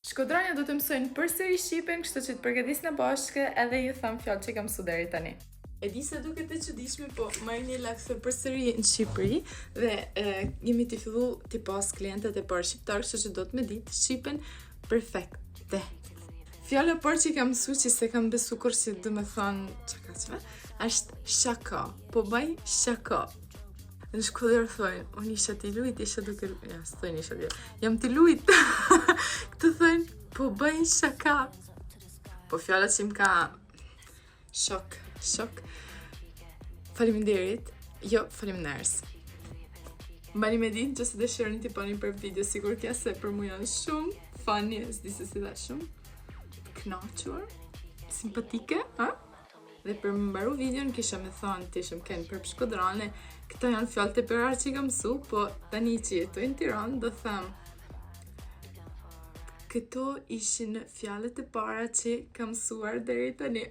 Shkodranja do të mësojnë përsëri shqipen, kështu që të përgatisna bashkë edhe ju tham fjalë që kam mësu deri tani. E di se duket e çuditshme, po Marinela kthe përsëri në Shqipëri dhe e, jemi të fillu të pas klientët e parë shqiptar, kështu që do të me ditë shqipen perfekte. Fjala e parë që kam mësu që se kam besu kur që do me thonë që ka që është shaka, po bëj shaka. Në Shkodër thojnë, unë isha të lujt, isha duke, ja, s'thojnë isha të jam të lujt. Këtë thojnë, po bëjnë shaka. Po fjala që më ka shok, shok. Faleminderit. Jo, faleminderit. Mbani me ditë që se dëshironi t'i pani për video, sigur kja se për mu janë shumë funny, s'di se si dha shumë të knaqur, simpatike, ha? Dhe për më mbaru videon kisha me thonë të ishëm kenë për shkodrane, këto janë fjalët e para që i kam mësu, po tani që jetoj në Tiranë do them këto ishin fjalët e para që kam mësuar deri tani.